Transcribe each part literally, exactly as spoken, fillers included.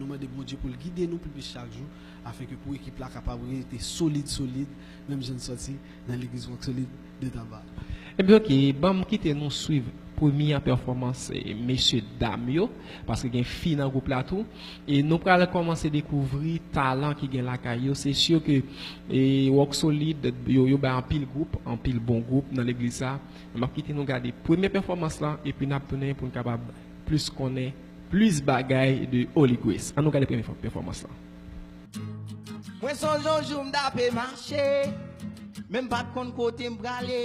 Nou mande Bondye pou l gide nou pi plis chak jou, afenke pou ekip la kapab rete solid, solid, menm jan n sòti nan legliz Wòk Solid de Taba. Ebyen, oke, ban m kite nou swiv premye pèfòmans, e, mesye dam yo, paske gen fi nan gwoup la tou. E nou pral kòmanse dekouvri talan ki gen lakay yo. Se si ke, e, Wòk Solid, yo, yo bay anpil gwoup, anpil bon gwoup nan legliz sa. M ap kite nou gade premye pèfòmans lan, epi n ap tounen pou n kapab plis konnen plis bagay de Holy Grace. Ann nou gade premye fò-, pèfòmans lan. Mwen sonje yon jou m t ape mache, men m pa t konn kote m prale.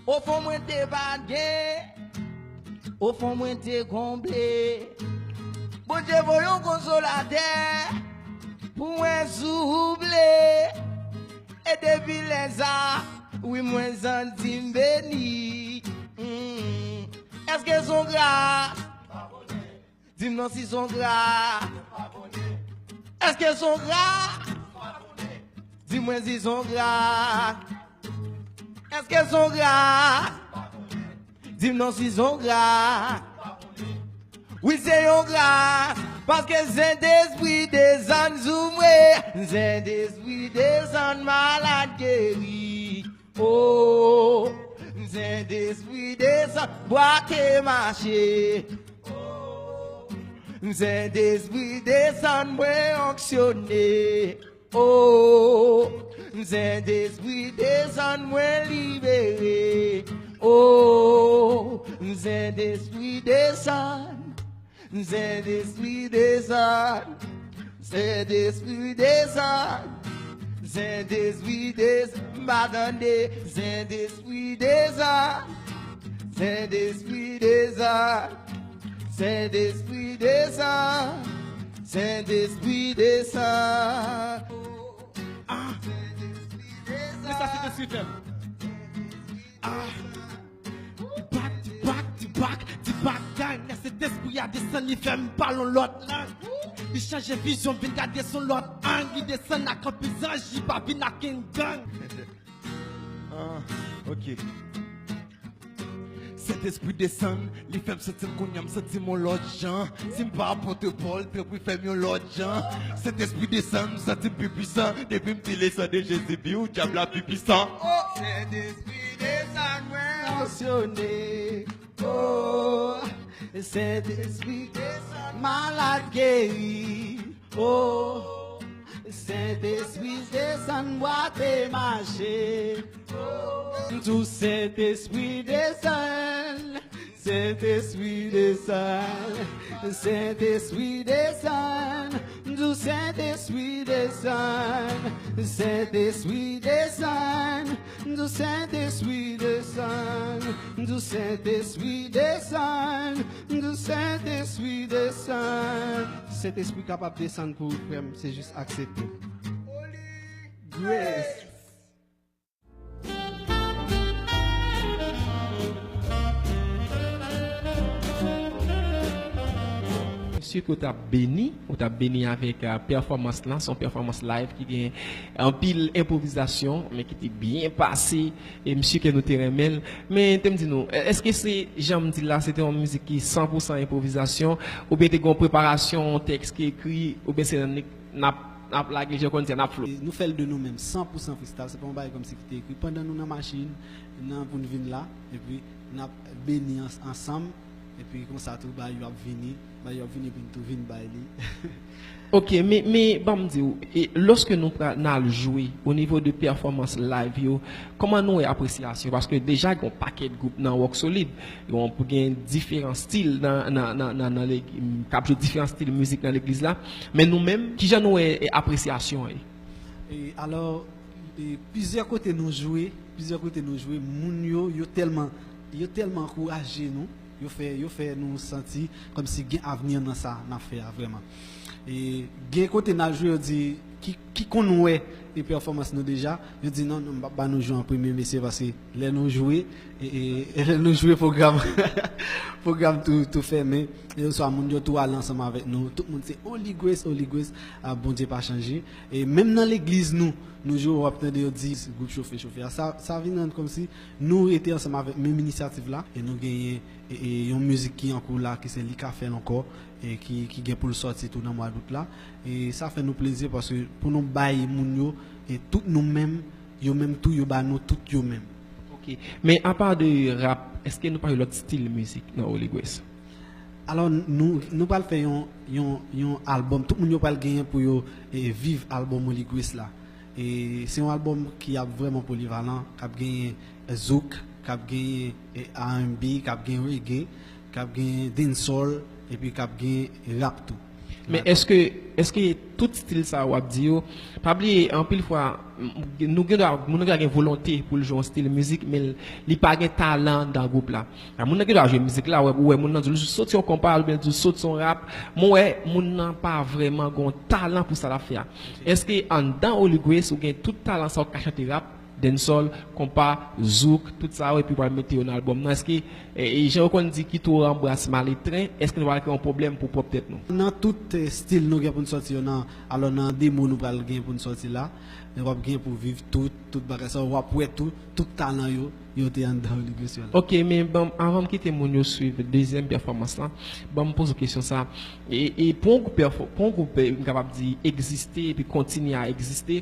Ofon mwen te pa t gen, ofon mwen te konble. Bondye voye yon konsolatè pou mwen souple. E depi lè sa, wi, mwen santi m beni. Hmm. Èske s on gras? Di m non si s on gras. Èske s on gras? Di mwen si s on gras. Èske s on gras? Di m non si s on gras. Wi, se yon gras, paske Sentespri desann sou mwen. Sentespri desann, malad geri. Oh, Sentespri desann, bwate mache. Oh, Sentespri desann, mwen onksyone. Oh, Sentespri desann, mwen libere. Oh, Sentespri desann. Sentespri desann, Sentespri desann, Sentespri desann, m pa tande, Sentespri desann, Sentespri desann, Sentespri desann, Sentespri desann. Ah. Men sa Sentespri fè m. Ah. Tibak, tibak, tibak, tibak, gang. Lè Sentespri a desann, li fè m pale yon lòt lang. Li chanje vizyon m, vin gade s on lòt ang. Li desann ak anpil zanj, li pa vin ak yon gang. Ah, ok. Sentespri desann, li fè m santi m kounye a, m santi m yon lòt jan. Si m pa apot Pòl, tanpri fè m yon lòt jan. Sentespri desann, m santi m pi pwisan. Depi m di le san de Jezi, biw, dyab la pi pwisan. Oh, Sentespri desann, mwen fonksyone. Oh, Sentespri desann, malad geri. Oh, Sentespri desann, bwate mache. Oh, tou Sentespri desann. Sentespri desann, Sentespri desann, tou Sentespri desann, Sentespri desann, tou Sentespri desann, tou Sentespri desann, tou Sentespri desann. Sentespri kapab desann pou ou, frè m, se jis aksepte. Grace. Mesye, ke w t ap beni, ou t ap beni avèk, euh, pèfòmans lan, se yon pèfòmans live ki gen anpil enpwovizasyon, men ki te byen pase, e mesye, ke nou te renmen l. Men, te m di nou, èske se, jan m di l la, se te yon mizik ki san pou san enpwovizasyon, oubyen te gen yon preparasyon, yon tèks ki ekri, oubyen se nan n ap, n ap lage, jan w konn di a, n ap flo. E nou fè l de nou menm, san pou san freestyle, se pa yon bagay kòmsi ki te ekri. Pandan nou nan machin, nan pou n vin la, epi n ap beni ans-, ansanm, epi konsa tou, bagay yo ap vini, bagay yo ap vini, epi n tou vin bay li. Ok, men, men, ban m di w, e, lòske nou pra-, n al jwe, o nivo de pèfòmans live yo, kòman nou wè apresyasyon? Paske deja gen yon pakèt gwoup nan Wòk Solid, yon, pou gen diferan stil nan, nan, nan, nan, nan legi-, k ap jwe diferan stil mizik nan legliz la. Men nou menm, kijan nou wè, e, apresyasyon an ye? E, alò, e, plizyè kote nou jwe, plizyè kote nou jwe, moun yo, yo tèlman, yo tèlman ankouraje nou, yo fè, yo fè nou santi kòmsi gen avni nan sa n ap fè a vrèman. E gen kote n al jwe, yo di, ki, ki konn wè e pèfòmans nou deja, yo di, "Non, non, m p ap ba nou jwe an premye, mesye, paske lè nou jwe, e, e, e lè nou jwe pwogram, pwogram tou, tou fèmen, e oswa moun yo tou ale ansanm avèk nou, tout moun se Holy Grace, Holy Grace, a, Bondye pa chanje." E menm nan legliz nou, nou jwe, w ap tande yo di, "Gwoup Chofe Chofe a." Sa, sa vin rann kòmsi nou rete ansanm avèk menm inisyativ la, e nou genyen, e, e yon mizik ki an kou la, ki se Li Ka Fè L Ankò, e ki, ki gen pou l sòti tou nan mwa dout la. E sa fè nou plezi paske pou nou bay moun yo, e tout nou menm, yo menm tou, yo ba nou tout yo menm. Ok. Men apa de rap, èske nou pa gen lòt stil mizik nan Holy Grace? Alò, nou, nou pral fè yon, yon, yon albòm. Tout moun yo pral genyen pou yo, e, viv albòm Holy Grace la. E se yon albòm ki ap vrèman polivalan, k ap genyen zouk, k ap genyen, e, R and B, k ap gen reggae, k ap gen dancehall, epi k ap gen rap tou. Men èske, èske tout stil sa w ap di yo, pa bliye, anpil fwa, m-, nou gen dwa, moun nan gen volonte pou l jwe yon stil mizik, men l, li pa gen talan dan gwoup la. A, moun nan gen dwa jwe mizik la, ou wè, ou wè moun nan di l soti yon konpa, oubyen l di l soti yon rap, men w wè moun nan pa vrèman gen yon talan pou sa l ap fè a. Èske anndan Holy Grace ou gen tout talan sa w ka chante rap, dancehall, konpa, zouk, tout sa yo, epi w pral mete yo nan albòm nan? Èske, e, e, jan yo konn di ki tou anbras maletren, èske nou pral kreye yon pwoblèm pou pwòp tèt nou? Nan tout, e, stil nou gen pou n sòti yo nan, alò nan demo nou pral gen pou n sòti la, e w ap gen pou viv tout, tout bagay sa, w ap wè tou, tout talan yo, yo te anndan Holy Grace yo la. Ok, men bon, avan m kite moun yo swiv dezyèm pèfòmans lan, ban m poze w kesyon sa. E, e pou yon gwoup pèfò-, pou yon gwoup, e, m kapab di, egziste epi kontinye a egziste,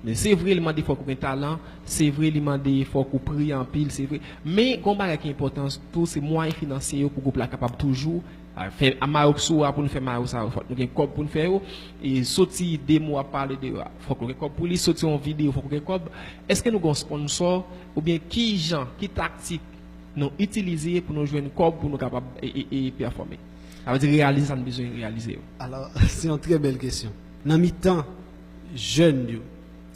men se vre, li mande fòk ou gen talan, se vre, li mande fòk ou priye anpil, se vre. Men, gen yon bagay ki enpòtan tou, se mwayen finansye yo pou gwoup la kapab toujou, a, fè, a, mayo k sou a pou nou fè mayo sa yo, fòk nou gen kòb pou nou fè yo. E soti demo ap pale de, a, fòk nou gen kòb pou li, soti yon videyo, fòk nou gen kòb. Èske nou gen yon sponsò, oubyen ki jan, ki taktik nou itilize pou nou jwenn kòb pou nou kapab, e, e, e pèfòme? Sa vle di reyalize sa n bezwen reyalize yo. Alò, se yon trè bèl kesyon. Nan mitan jèn yo,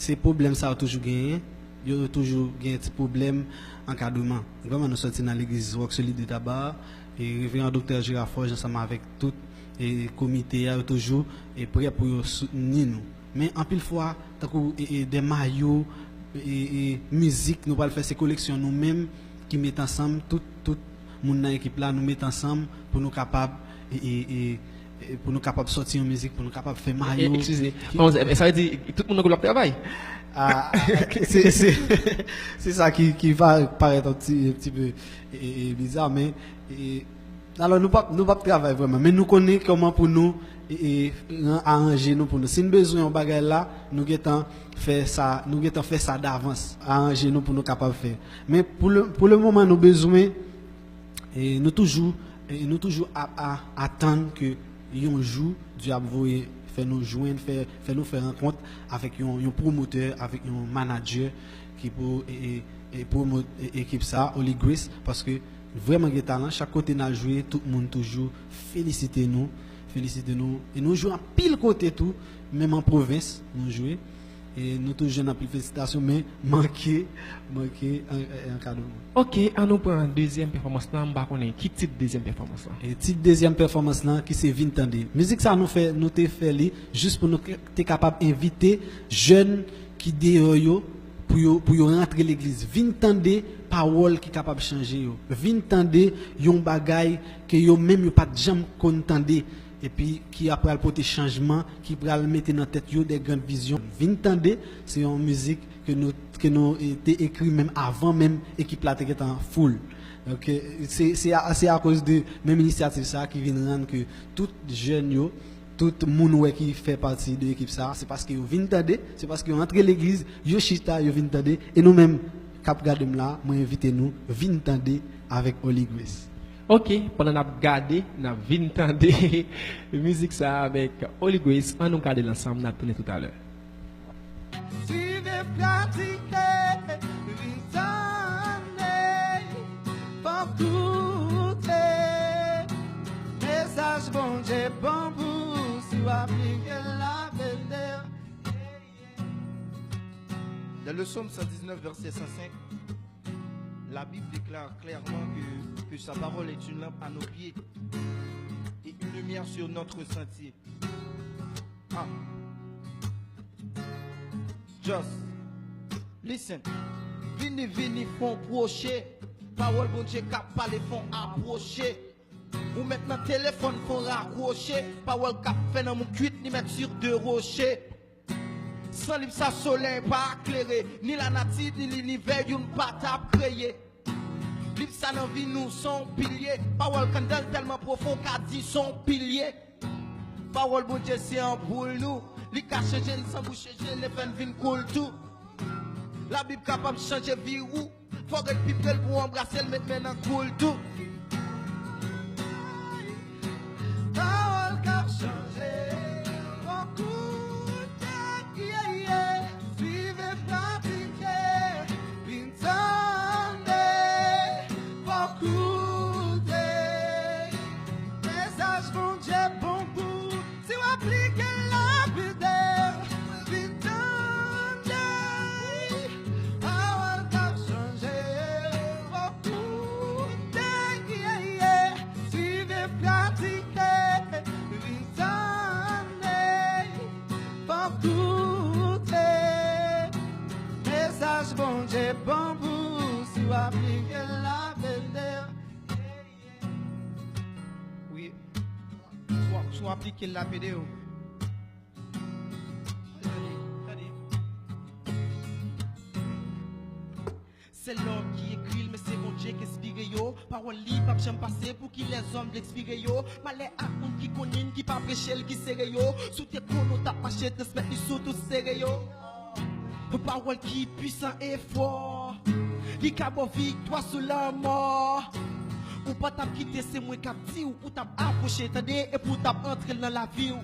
se pwoblèm sa yo toujou genyen, yo toujou gen ti pwoblèm ankadreman. Vrèman, nou sòti nan legliz Rock Solid de Taba, e Reveran Doktè Gérard Forge ansanm avèk tout, e, komite a, yo toujou, e, prè pou yo soutni nou. Men anpil fwa, tankou, e, e, de mayo, e, e, mizik, nou pral fè se koleksyon nou menm ki met ansanm, tout, tout moun nan ekip la, nou met ansanm pou nou kapab, e, e, e, e, pou nou kapab sòti yon mizik, pou nou kapab fè mayo. E, eskize. Bon, sa, sa vle di, tout moun nan gwoup la ap travay? A, se, se, se sa ki, ki va parèt yon ti, yon ti pe, e, e, e, biza, men, e, alò, nou p ap, nou p ap travay vrèman, men nou konnen kòman pou nou, e, e, ran-, aranje nou pou nou. Si n bezwen yon bagay la, nou gentan fè sa, nou gentan fè sa davans, aranje nou pou nou kapab fè. Men pou le, pou le moman, nou bezwen, e, nou toujou, e, nou toujou ap, a, atann ke yon jou, Dye ap voye fè nou jwenn, fè, fè nou fè rankont avèk yon, yon pwomotè, avèk yon manadjè ki pou, e, e, e, pwomot, e, ekip sa, Holy Grace, paske vrèman gen talan. Chak kote n al jwe, tout moun toujou felisite nou, felisite nou. E nou jwe anpil kote tou, menm an pwovens, nou jwe. E nou toujou jwenn anpil felisitasyon, men manke, manke an-, an-, ankadreman. Ok, an nou pran dezyèm pèfòmans lan, m pa konnen ki tit dezyèm pèfòmans lan. E tit dezyèm pèfòmans lan, ki se Vin Tande. Mizik sa nou fè, nou te fè li jis pou nou k-, te kapab envite jèn ki deyò yo, pou yo, pou yo rantre legliz. Vin tande pawòl ki kapab chanje yo. Vin tande yon bagay ke yo menm yo pa t janm konn tande, epi ki ap pral pote chanjman, ki pral mete nan tèt yo de grann vizyon. Vin tande, se yon mizik ke nou, ke nou, e, te ekri menm avan menm ekip la te gentan full. Donk, e, se, se a, se akoz de menm inisyativ sa ki vin rann ke tout jèn yo, tout moun ou wè ki fè pati de ekip sa, se paske yo vin tande, se paske yo antre legliz, yo chita, yo vin tande, e nou menm k ap gade m la, mwen envite nou vin tande avèk Holy Grace. Ok, pandan n ap gade, n ap vin tande mizik sa avèk Holy Grace, an nou gade l ansanm, n ap tounen toutalè. Swiv e pratike, vin tande, fò w koute mesaj Bondye ban pou ou si w aplike l avèk. Dans le psaume cent dix-neuf, verset cent cinq, la Bible déclare clairement que, que sa parole est une lampe à nos pieds et une lumière sur notre sentier. Ah. Just listen. Vini, vini, fon pwoche. Pawòl Bondye k ap pale, fon apwoche. Ou mèt nan telefòn, fon rakwoche. Pawòl k ap fè nan moun kwit, li mèt sur de roche. San Lib sa, solèy pa klere, ni lanati, ni linivè, youn pa t ap kreye. Lib sa nan vi nou, s on pilye. Pawòl k anndan l tèlman pwofon, w ka di s on pilye. Pawòl Bondye se anpoul nou. Li ka chanje n san bouche je l e fè n vin koul tou. Labib kapab chanje vi ou. Fò w ret pi pre l pou w anbrase l, met men nan kou l tou. Pawòl k ap chanje, fò w koute, yeah, yeah. Swiv e pratike, vin tande, fò w koute. Mesaj Bondye bon pou si w aplike l, l ap ede w. Vin tande pawòl k ap chanje, fò w koute, yeah, yeah. Swiv e pratike, vin tande, fò w koute. Mesaj Bondye bon pou si w aplike l, l ap ede w. Wi. Si w aplike l, l ap ede w. Tande, tande. Se lòm ki ekri l, men se Bondye k enspire yo. Pawòl li p ap janm pase pou ki lèzòm vle ekspire yo. Malè ak moun ki konnen l, ki pa preche l, ki sere yo. Si w te konnen w t ap mache, transmèt li sou tout sere yo. Yon pawòl ki pwisan e fò. Li ka ba w viktwa sou lanmò. Ou pa t ap kite, se mwen k ap di w, ou t ap apwoche, tande, epi w t ap antre l nan lavi w.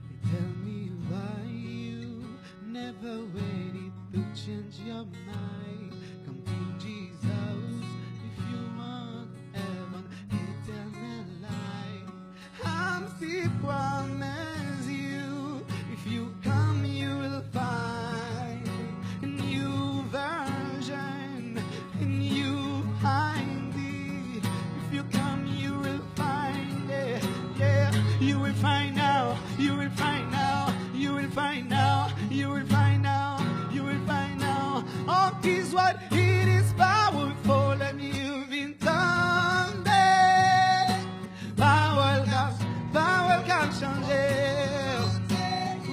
They tell me why you never ready to change your mind. Come to Jesus if you want heaven, eternal life. I'm still promise you, if you come, you will find a new version, a new idea. If you come, you will find it. Yeah, you will find out, you will find out, you will find out, you will find out, you will find out. All is what it is powerful and you vin tande. Pawòl k ap, pawòl k ap chanje.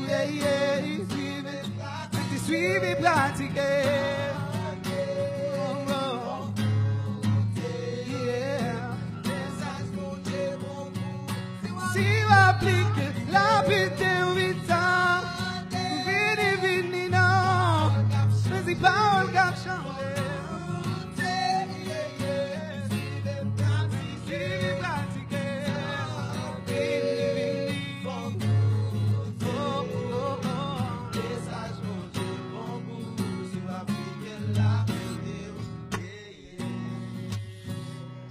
Yeah, yeah, swiv e pratike. Oh, oh. Yeah. Si w aplike, l ap ede w vin tande. Vini, vini, non. Men se pawòl k ap chanje.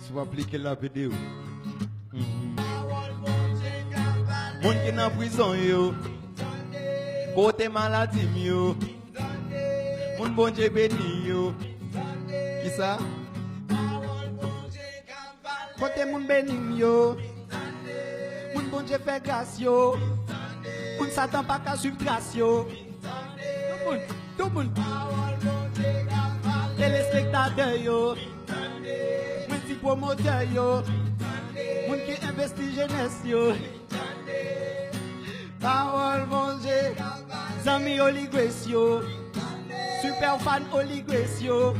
Si w aplike l, l ap ede w. Moun ki nan prizon yo, pote maladi m yo. Moun Bondye beni yo. Kisa? Kote moun beni m yo? Moun Bondye fè gras yo. Moun Satan pa ka swiv tras yo. Tout moun, tout moun. Telespektatè yo. Mwen di pwomotè yo. Moun ki envesti jenès yo. Pawòl Bondye. Zanmi Holy Grace yo. Super fan Holy Grace yo.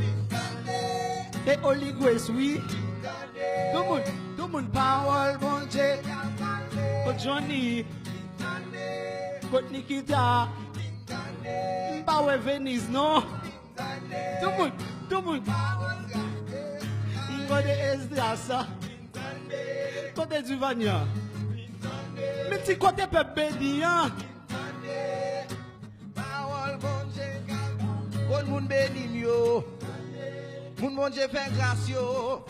E Holy Grace, wi. Tout moun, tout moun, pawòl Bondye. Kot Johnny? Kot Nikita? M pa wè Venise, non. Tout moun, tout moun. M gade Esdras. Kote Divania? Men ti kote pèp beni an. Pawòl Bondye. Bon, moun beni m yo. Moun Bondye fè gras yo.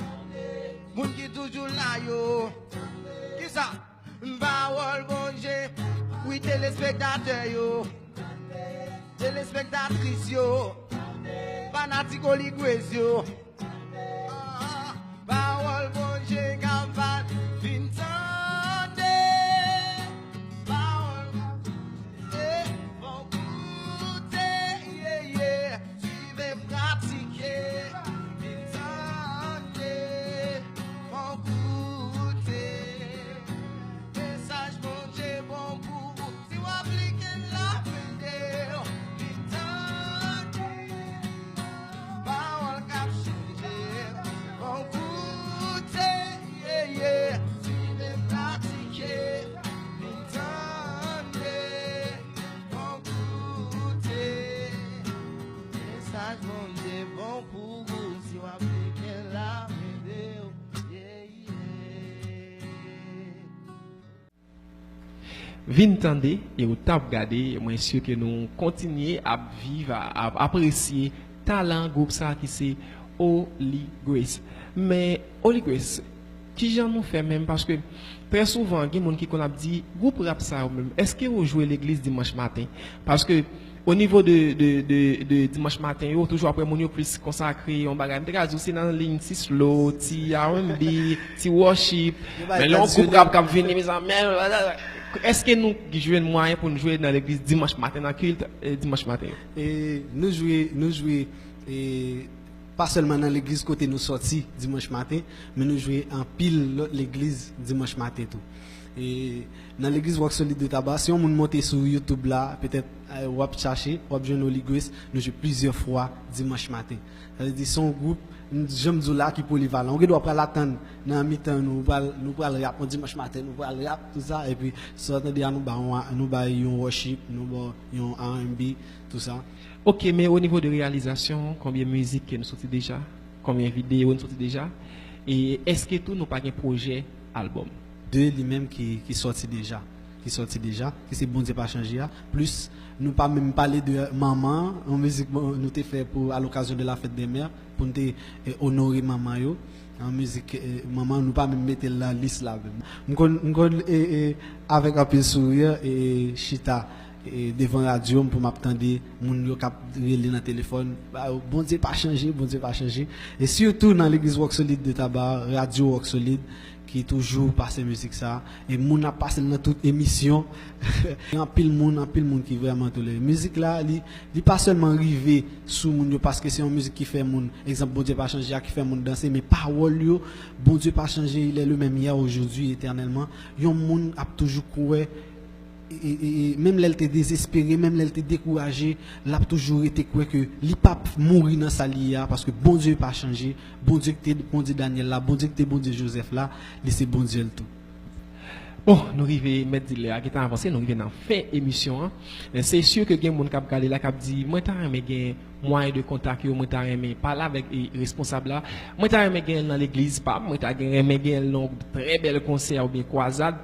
Moun ki toujou la yo. Kisa? Pawòl Bondye. Wi, telespektatè yo. Telespektatris yo. Fanatik Holy Grace yo. Pawòl Bondye k ap bat, vin tande. Pawòl Bondye, fò w koute, yeah, yeah. Swiv e pratike, vin tande, fò w koute. Mesaj Bondye bon pou ou. Si w aplike l, l ap ede w. Li tande pawòl k ap chanje. Vin tande e ou t ap gade, mwen si ke nou kontinye ap viv, ap apresye talan gwoup sa ki se Holy Grace. Men Holy Grace, kijan nou fè menm? Paske trè souvan gen moun ki konn ap di, gwoup rap sa yo menm, èske yo jwe legliz dimanch maten? Paske o nivo de, de, de, de dimanch maten yo, toujou ap wè moun yo plis konsakre yon bagay. M te ka di w se nan liy ti slow, ti R and B, ti worship. Men lè yon gwoup rap k ap vini, mezanmi, èske nou jwenn mwayen pou nou jwe nan legliz dimanch maten, nan kilt, eh, dimanch maten yo? E nou jwe, nou jwe, e pa sèlman nan legliz kote nou sòti dimanch maten, men nou jwe anpil lòt legliz dimanch maten tou. E nan legliz Rock Solid de Taba, si yon moun monte sou YouTube la, petèt, eh, w ap chache, w ap jwenn Holy Grace, nou jwe plizyè fwa dimanch maten. Sa vle di se yon gwoup, m, jan m di w la, ki polivalan. Ou gen dwa pral atann nan mitan nou, nou pral, nou pral rap, yon dimanch maten, nou pral rap, tout sa, epi sa w tande a, nou ba yon, nou bay yon worship, nou ba yon R and B, tout sa. Ok, men o nivo de reyalizasyon, konbyen mizik ke nou soti deja? Konbyen videyo nou soti deja? E èske tou nou pa gen pwojè albòm? De li menm ki, ki sòti deja, ki sòti deja, ki se Bondye pa chanje a. Plis, nou pa menm pale de Manman an, yon mizik nou te fè pou, à l'occasion de la fête des mères, pou n te, eh, onore manman yo. Yon mizik, eh, manman, nou pa menm mete l nan lis la menm. M konn, m konn, eh, eh, avèk anpil souri, eh, chita, eh, devan radyo m pou m ap tande moun yo k ap rele nan telefòn, ba yo, Bondye pa chanje, Bondye pa chanje. E sitou nan legliz Rock Solid de Taba, radyo Rock Solid, ki toujou pase mizik sa. E moun ap pase l nan tout emisyon. Gen anpil moun, anpil moun ki vrèman tolere. Mizik la, li, li pa sèlman rive sou moun yo paske se yon mizik ki fè moun, egzanp, Bondye pa chanje a, ki fè moun danse, men pawòl yo, Bondye pa chanje, il est le même hier, aujourd'hui, éternellement. Yon moun ap toujou kwè, e, e, e, menm lè l te dezespere, menm lè l te dekouraje, l ap toujou rete kwè ke li p ap mouri nan sa li ye a, paske Bondye pa chanje. Bondye ki te Bondye Danyèl la, Bondye ki te Bondye Jozèf la, li se Bondye l tou. Bon, nou rive, mèt di lè a gentan avanse, nou rive nan fen emisyon an. Se si ke gen moun k ap gade la, k ap di, mwen ta renmen gen mwayen de kontak yo, mwen ta renmen pale avèk, e, responsab la, mwen ta renmen gen l nan legliz pa m, mwen ta gen, renmen gen l nan yon trè bèl konsè oubyen kwazad.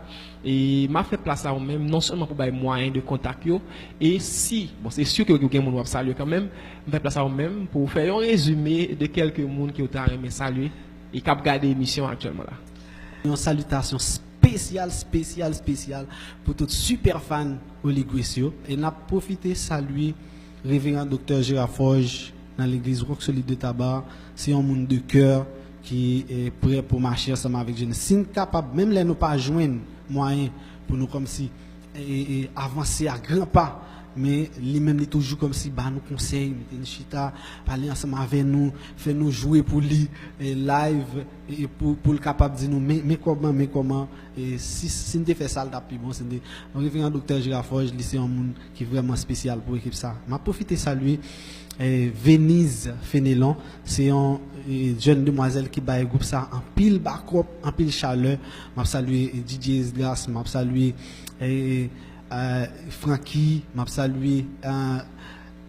E m ap fè plas a ou menm, non sèlman pou bay mwayen de kontak yo, e si, bon, se si ke gen moun w ap salye kanmenm, m fè plas a ou menm pou w fè yon rezime de kèlke moun ke w ta renmen salye e k ap gade emisyon an aktyèlman la. Yon salitasyon espesyal, espesyal, espesyal pou tout sipè fan Holy Grace yo. E n ap pwofite salye Reveran Doktè Gérard Forge nan legliz Rock Solid de Taba. Se yon moun de kè ki, eh, prè pou mache ansanm avèk jenès. Si n kapab, menm lè nou pa jwenn mwayen pou nou kòmsi, eh, eh, avanse a gran pa, men li menm li toujou kòmsi ba nou konsèy, mete n chita, pale ansanm avè nou, fè nou jwe pou li, eh, live, e pou, pou l kapab di nou, men, men kòman, men kòman, e si, si n te fè sa, l t ap pi bon. Se te, Reveran Doktè Gérard Forge, li se yon moun ki vrèman espesyal pou ekip sa. M ap pwofite salye, e, Venise Fenelon, se yon, e, jèn demwazèl ki bay gwoup sa anpil bakòp, anpil chalè. M ap salye, e, D J Esdras, m ap salye, e, e, Francky, m ap salye, e,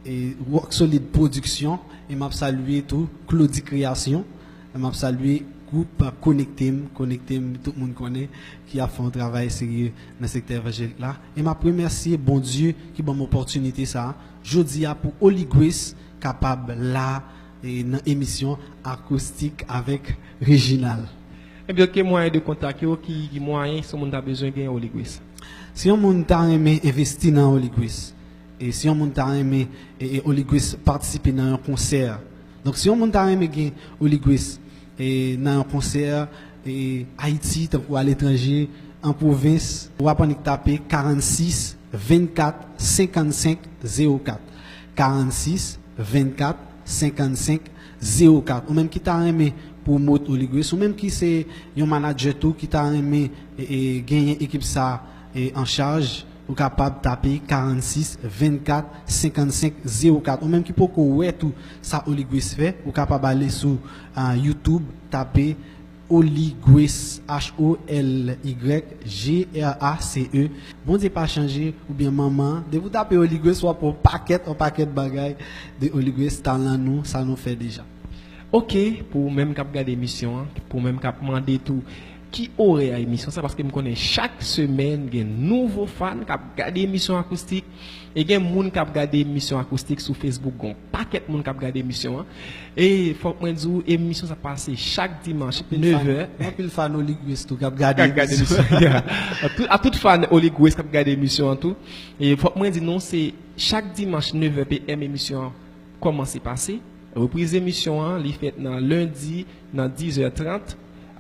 e, Rock Solid Production, e m ap salye tou Claudy Création. M ap salye gwoup Konekte M, Konekte M, tout moun konnen, ki ap fè yon travay serye nan sektè evanjelik la. E m ap remèsye Bondye ki ban m opòtinite sa a, jodi a, pou Holy Grace kapab la, e, nan emisyon Akoustik avèk Reginald. Ebyen, ki mwayen de kontak yo, ki, ki mwayen si yon moun ta bezwen gen Holy Grace? Si yon moun ta renmen envesti nan Holy Grace, e si yon moun ta renmen, e, e Holy Grace patisipe nan yon konsè, donk, si yon moun ta renmen gen Holy Grace, e, nan yon konsè, e, Ayiti, tankou aletranje, an pwovens, w ap annik tape karannsis vennkat senkannsenk zewo kat. Karannsis vennkat senkannsenk zewo kat. Ou menm ki ta renmen pwomot Holy Grace, ou menm ki se yon manadjè tou ki ta renmen, e, e, genyen ekip sa, e, an chaj, ou kapab tape karannsis vennkat senkannsenk zewo kat. Ou menm ki poko wè tou sa Holy Grace fè, ou kapab ale sou, a, YouTube, tape Holy Grace, H O L Y G R A C E. Bondye pa chanje, oubyen manman. Depi w tape Holy Grace, w ap wè yon pakèt, yon pakèt bagay de Holy Grace, talan nou, sa nou fè deja. Ok, pou ou menm k ap gade emisyon an, pou ou menm k ap mande tou, ki orè a emisyon sa, paske m konnen chak semèn gen nouvo fan k ap gade emisyon Akoustik, e gen moun k ap gade emisyon Akoustik sou Facebook, gen yon pakèt moun k ap gade emisyon an. E fòk mwen di w, emisyon sa pase chak dimanch, nevè. Anpil fan Holy Grace tou k ap gade emisyon. A tout, a tout fan Holy Grace k ap gade emisyon an tou. E fòk mwen di nou, se chak dimanch, nevè P M, emisyon an kòmanse pase. Repriz emisyon an, li fèt nan lendi, nan diz è trant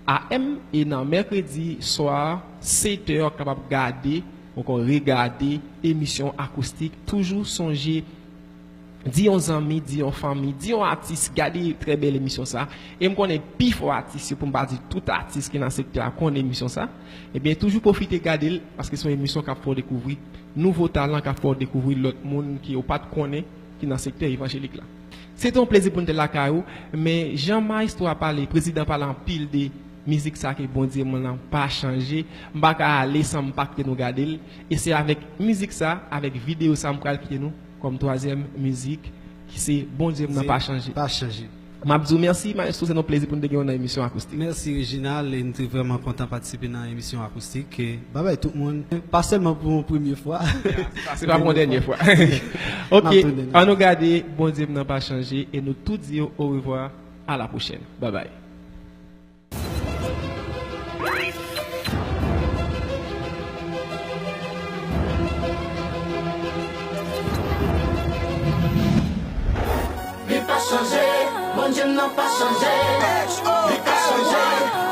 A M, e nan mèkredi swa, sèt è, w kapab gade, ankò regade emisyon Akoustik. Toujou sonje, di yon zanmi, di yon fanmi, di yon atis, gade trè bèl emisyon sa. E m konnen pifò atis yo, pou m pa di tout atis ki nan sektè a, konn emisyon sa. Ebyen, toujou pwofite gade l, paske se yon emisyon k ap fè w dekouvri nouvo talan, k ap fè w dekouvri lòt moun ki w pa t konnen ki nan sektè evanjelik la. Se te yon plezi pou n te lakay ou, men jan maestro a pale, prezidan pale anpil de mizik sa ke Bondye mwen nan pa chanje, m pa ka ale san m pa kite nou gade l. E se avèk mizik sa, avèk videyo sa, m pral kite nou kòm twazyèm mizik, ki se Bondye m nan pa chanje. Pa chanje. M ap di w mèsi, maestro, se yon plezi pou n te gen w nan emisyon Akoustik. Mèsi, Reginald, e m te vrèman kontan patisipe nan emisyon Akoustik. E babay tout moun, pa sèlman pou yon premye fwa. Sa se pa pou yon dènye fwa. Ok, ann nou gade Bondye m nan pa chanje, e nou tou di yo orevwa, a la pwochèn. Babay. Li pa chanje, Bondye m nan pa chanje. Li pa chanje,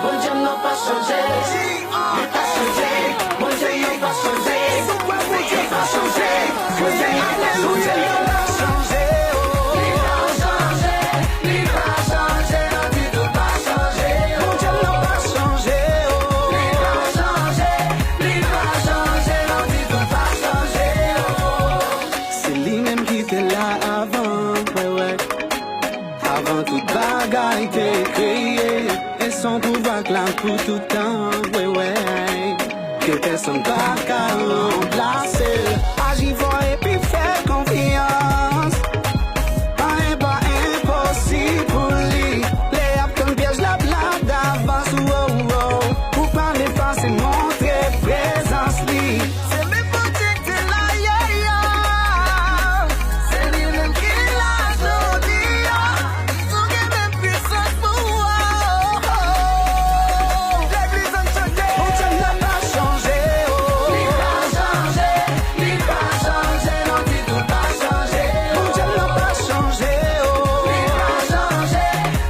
Bondye m nan pa chanje. Li pa chanje, Bondye m nan pa chanje. Bondye pa chanje, Bondye m nan pa chanje. Li pa chanje, li pa chanje, non ditou pa chanje. Bondye m nan pa chanje, oh. Li pa chanje, li pa chanje, non ditou pa chanje, oh. Se li menm ki te la avan, wè, wè. Avan tout bagay te kreye, e son pouvwa k la pou tout tan, wè, wè. Ke pèsonn pa ka ranplase l. Aji fò epi fè konfyans. Anyen pa enposib pou li. Lè y ap tann pyèj la, l ap la davans, oh, oh. Ou pa vle pase montre prezans li. Se menm Bondye ki te la yè a. Se li menm ki la jodi a. Li tou gen menm pwisans pou ou. Legliz, ann chante. Bondye m nan pa chanje, oh. Li pa chanje, li pa chanje, non ditou pa chanje, oh. Bondye m nan pa chanje, oh. Li pa chanje,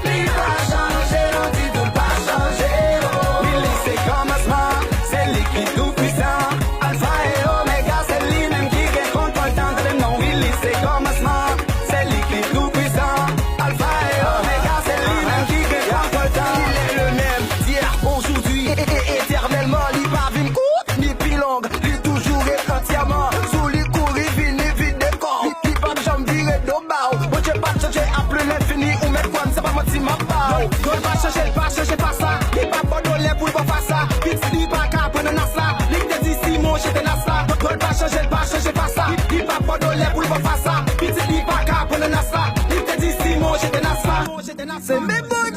li pa chanje, non ditou pa chanje, oh. Wi, li se kòmansman, se li ki tou pwisan. Alfa e Omega, se li menm ki gen kontwòl tan. Tande m non, wi, li se kòmansman, se li ki tou pwisan. Alfa e Omega, se li menm ki gen kontwòl tan. Il est le même, hier, aujourd'hui, et, et éternellement. Li pa vin kout, ni pi long, li toujou ret antyèman. Sou li kouri vini, vide kò. Li, li p ap janm vire do ba w. Bondye pa chanje, a plus l'infini, ou mèt kwè m, se pa manti m ap ba w. Non, l pa chanje, l pa chanje, pa sa. Li pa ba w dolè pou l ba w fasa. Pitit li pa ka pran nan nas la. Li te di Simon jete nas la. Bondye pa chanje, l pa chanje, pa sa. Li, li pa ba w dolè pou l ba w fasa. Pitit li pa ka pran nan nas la. Li te di Simon jete nas la. Se menm Bondye